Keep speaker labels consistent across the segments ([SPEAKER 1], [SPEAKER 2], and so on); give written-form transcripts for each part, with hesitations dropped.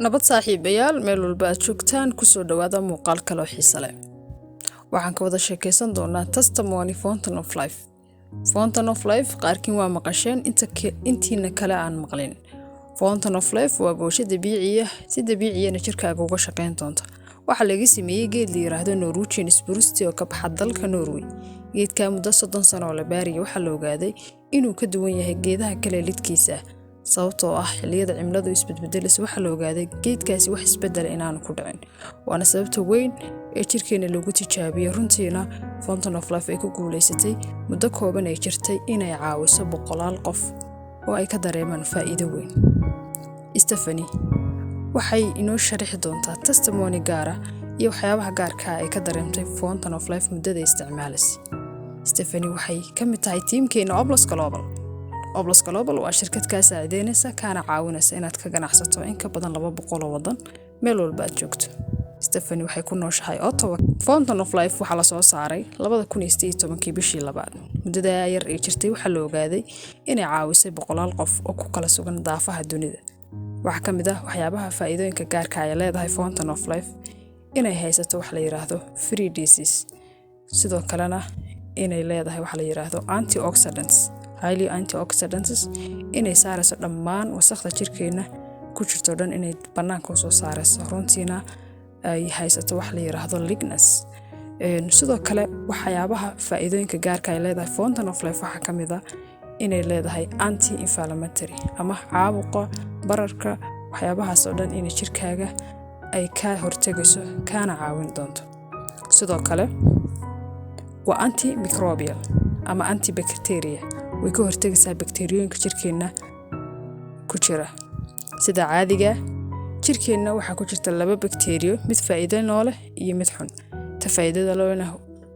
[SPEAKER 1] Nabad saaxiibayaal, meel walba aad joogtaan, kusoo dhawaada muuqaal kaloo xiise leh. Waxaan ka wada sheekaysan doonaa testimony Fountain of Life. Fountain of Life qaarkiin waa maqasheen, intiina kale aan maqlin. Fountain of Life waa goosho dabiiciya, si dabiiciyana jirkaaga uga shaqayn doonta. Waxaa laga sameeyey geed la yiraahdo Norwegian spruce oo ka baxa dalka Norway. Geedka muddo 30 sano oo la baarayay waxaa la ogaaday inuu ka duwan yahay geedaha kale lidkiisa ah, sababtoo ah xilliyada cimiladu isbedbedelaysa waxaa la ogaaday geedkaasi wax isbedela inaanu ku dhicin. Waana sababta weyn ee jirkeena lagu tijaabiyey. Runtiina Fountain of Life ay ku guuleysatay muddo kooban ay jirtay inay caawiso boqolaal qof oo ay ka dareemaan faa'iido weyn. Stephanie waxay inoo sharixi doontaa testimony gaara iyo waxyaabaha gaarka ah ay ka dareemtay Fountain of Life muddada isticmaalaysay. Stephanie waxay ka mid tahay tiimkeena Opulence Global. Opulence Global waa shirkad kaa saacideynaysa kaana caawinaysa inaad ka ganacsato in ka badan 200 oo waddan, meel walba aad joogto. Stephanie waxay ku nooshahay Ottawa. Fountain of Life waxaa la soo saaray 2018-kii bishii labaad. Muddada yar ee jirtay waxaa la ogaaday inay caawisay boqolaal qof oo ku kala sugan daafaha dunida. Waxaa ka mid ah waxyaabaha faa'iidooyinka gaarka ay leedahay Fountain of Life inay haysato wax la yiraahdo free disease, sidoo kalena inay leedahay wax la yiraahdo antioxidants, highly antioxidants, inay saarayso dhammaan wasakhda jirkeena ku jirto dhan, inay bannaanka usoo saarayso. Runtiina ay haysato wax la yiraahdo lignans. Sidoo kale waxyaabaha faa'iidooyinka gaarka ay leedahay Fountain of Life waxaa ka mid ah inay leedahay anti inflammatory ama caabuqa, bararka, waxyaabahaas oo dhan inay jirkaaga ay ka hortegayso kaana caawin doonto. Sidoo kale waa anti microbial ama antibacteria, way ka hortegaysaa bakteeriyooyinka jirkeena ku jira. Sida caadiga, jirkeenna waxaa ku jirta laba bakteeriyo, mid faa'iido noo leh iyo mid xun. Ta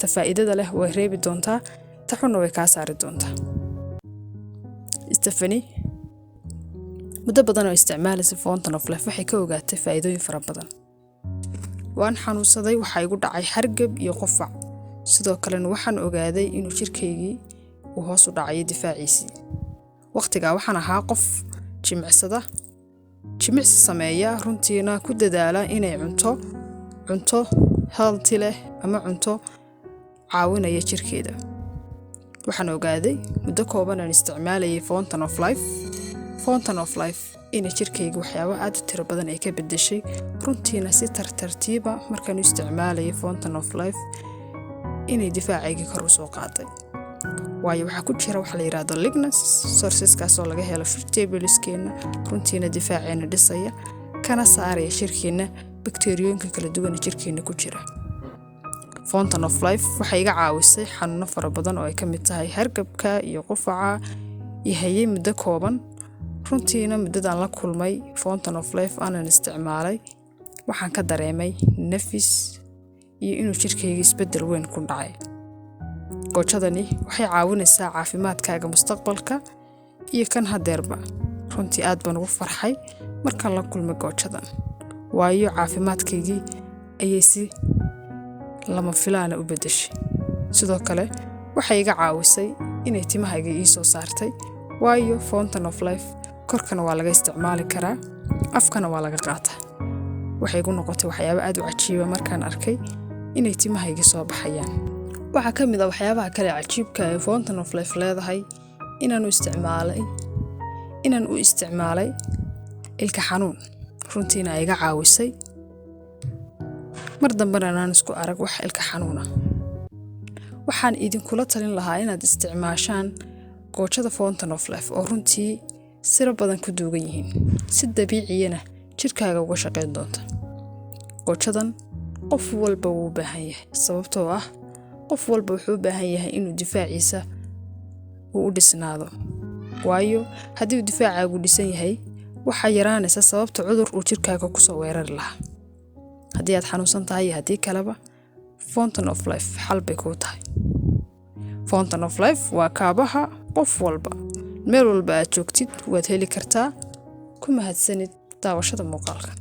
[SPEAKER 1] faa'iidada leh way reebi doontaa, ta xunna way kaa saari doontaa. Stephanie muddo badan oo isticmaalaysa Fountain of Life waxay ka ogaatay faa'iidooyin fara badan. Waan xanuunsaday, waxaa igu dhacay hargab iyo qufac. Sidoo kalena waxaan ogaaday inuu jirkaygii uu hoos u dhacayo difaaciisii. Waqtigaa waxaan ahaa qof jimicsada, jimicsi sameeya, runtiina ku dadaala inay cunto cunto healthy leh ama cunto caawinaya jirkeeda. Waxaan ogaaday muddo kooban aan isticmaalayay Fountain of Life inay jirkayga waxyaabo aad u tiro badan ay ka beddeshay. Runtiina si tartartiiba markaan u isticmaalayay Fountain of Life inay difaacayga kor u soo qaaday. Waayo, waxaa ku jira waxa la yiraahdo lignans sourceskaas oo laga helo vegetableskeena, runtiina difaaceena dhisaya kana saaraya jirkeena bakteeriyooyinka kala duwan ee jirkeena ku jira. Fountain of Life waxay iga caawisay xanuuno fara badan oo ay ka mid tahay hargabka iyo qufaca iyo hayay muddo kooban. Runtiina muddadaan la kulmay Fountain of Life aanan isticmaalay, waxaan ka dareemay nafis iyo inuu jirkayga isbeddel weyn ku dhacay. Goojadani waxay caawinaysaa caafimaadkaaga mustaqbalka iyo kan haddeerba. Runtii aad baan ugu farxay markaan la kulmay goojadan, waayo caafimaadkaygii ayay si lama filaana u beddeshay. Sidoo kale waxay iga caawisay inay timahayga ii soo saartay, waayo Fountain of Life korkana waa laga isticmaali karaa, afkana waa laga qaataa. Waxay igu noqotay waxyaabo aad u cajiiba markaan arkay inay timahayga soo baxayaan. Waxaa ka mid ah waxyaabaha kale cajiibka ee Fountain of Life leedahay inaan u isticmaalay ilka xanuun, runtiina ay iga caawisay mar dambena anaan isku arag wax ilka xanuuna. Waxaan idinkula talin lahaa inaad isticmaashaan goojada Fountain of Life oo runtii siro badan ku duugan yihiin, si dabiiciyana jirkaaga uga shaqayn doonta. Goojadan qof walba wuu u baahan yahay, sababtoo ah qof walba wuxuu u baahan yahay inuu difaaciisa uu u dhisnaado. Waayo, haddii uu difaacaagu dhisan yahay, waxaa yaraanaysa sababta cudur uu jirkaaga kusoo weerari lahaa. Haddii aad xanuunsan tahay iyo haddii kaleba, Fountain of Life xal bay kuu tahay. Fountain of Life waa kaabaha qof walba. Meel walba aad joogtid waad heli kartaa. Ku mahadsanid daawashada muuqaalka.